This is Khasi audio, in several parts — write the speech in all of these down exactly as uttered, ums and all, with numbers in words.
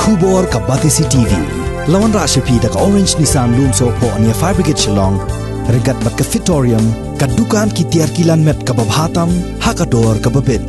Khubor ka Batesi T V. La wanrah sha phi da ka Orange Nissan Lumsohphoh near Fire Brigade Shillong. Ryngkat bad ka Fitorium, ka dukan ki tiar ki lan met kaba bha tam ha ka dor kaba bit.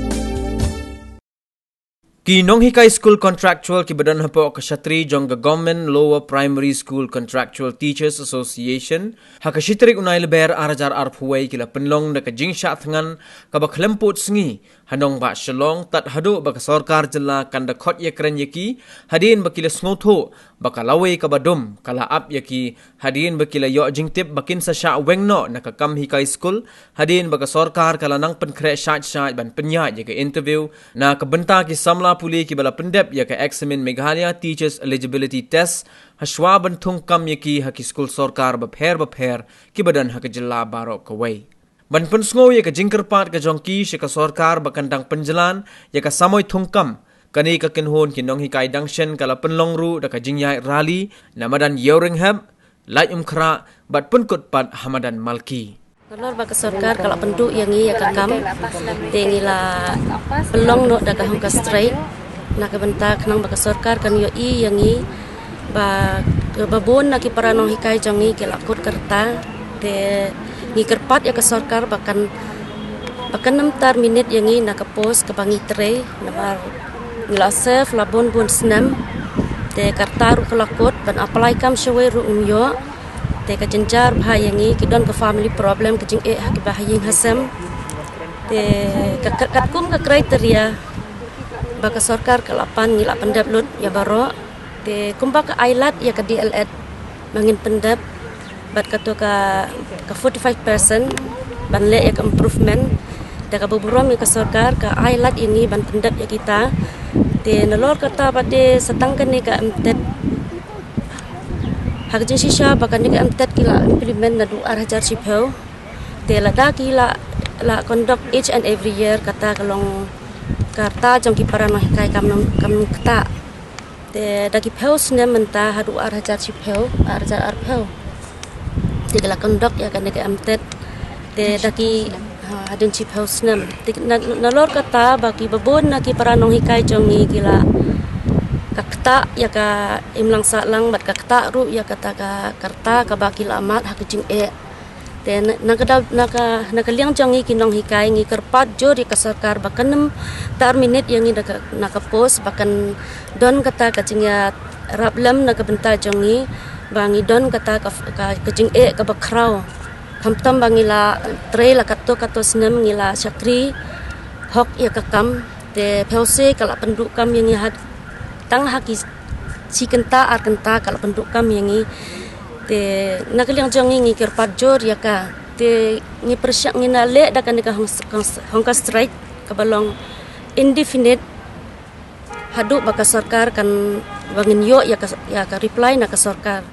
Ki nonghikai skul contractual kiba don hapoh ka shatri jong ka Government Lower Primary School Contractual Teachers Association, ha ka shi tarik u Nailaber ar hajar arphew wei, ki la pynlong da ka jingshah thngan kaba khlem pud sngi ha nongbah Shillong, tad haduh ba ka sorkar jylla kan da khot ïakren ïa ki, hadien ba ki la sngewthuh ba ka lawei kaba dum ka la ap ïa ki, hadien ba ki la ïoh jingtip ba kin sa shah weng noh na ka kam hikai skul, hadien ba ka sorkar ka la nang pynkhreh shait shait ban pynïaid ïa ka interview na ka bynta ki samla pule kiba la pyndep ïa ka Examine Meghalaya Teachers Eligibility Test, hashwa ban thung kam ïa ki ha ki skul sorkar bapher bapher kiba don ha ka jylla baroh kawei. Ban pynsngew ïa ka jingkyrpad ka jong ki sha ka sorkar ba kan dang pynjlan ïa ka samoi thung kam, kane ka kynhun ki nonghikai dang shen ka la pynlong ruh da ka jingïaid rally na madan Ïewrynghep, Laitumkhrah bad pynkut pat ha madan Malki. Nalor ba ka sorkar ka la pynduh ïa ngi ïa ka kam, te ngi la pynlong noh da ka hunger strike na ka bynta khnang ba ka sorkar kan ïohi ïa ngi, ba, ba bun na ki para nonghikai jong ngi ki la kut ka rta. Te ngi kyrpad ïa ka sorkar ba kan, ba kan nym terminate ïa ngi na ka post kaba ngi trei, namar ngi la serve la bun bun snem. Te ka rta ruh ka la kut, ban apply kam shawei ruh ngim ïoh. Te ka jynjar bha ïa ngi, ki don ka family problem, ka jingeh ha kiba ha ïing ha sem. Te ka, ka, katkum ka criteria ba ka sorkar ka la pan, ngi la pyndep lut ïa baroh. Te kumba ka ai lad ïa ka D El Ed ba ngin pyndep, bad kato ka, ka forty-five percent ban leh ïa ka improvement. Te kaba burom ïa ka sorkar ka ai lad ïa ngi ban pyndep ïa kita. Te nalor kata pat, te sa tang kane ka M TET, ha ka jingshisha ba kane ka M TET ki la implement naduh ar hajar shiphew. Te lada ki la, la conduct each and every year, kata ka long ka rta jong ki para nonghikai kam nang, kam nang ktah. Te da ki phew snem mynta haduh ar hajar shiphew, ar hajar arphew, te ki la conduct ïa kane ka M TET. Te da ki, ha, hadien shiphew snem. Te na, nalor kata ba kiba bun na ki para nonghikai jong ngi ki la, ka ktah ïa ka imlang sahlang bad ka ktah ruh ïa kata ka, ka rta kaba ki la mad ha ka jingeh. Te na, na ka da, na ka, na ka liang jong ngi ki nonghikai ngi kyrpad jur ïa ka sorkar ba kan nym terminate ïa ngi na ka, na ka post, ba kan don kata ka jingïarap lem na ka bynta jong ngi, ba ngi don kata ka, ka, ka jingeh kaba khraw. Khamtam ba ngi la trei la katto katto snem, ngi la shakri hok ïa ka kam, te phew se ka la pynduh kam ïa ngi, ha tang ha ki shi kynta ar kynta ka la pynduh kam ïa ngi. Te na ka liang jong ngi ngi kyrpad jur ïa ka. Te ngi pyrshang, ngi na leh da kane ka hung, hung, hunger strike kaba long indefinite haduh ba ka sorkar kan, ba ngin ïoh ïa ka, ïa ka reply na ka sorkar.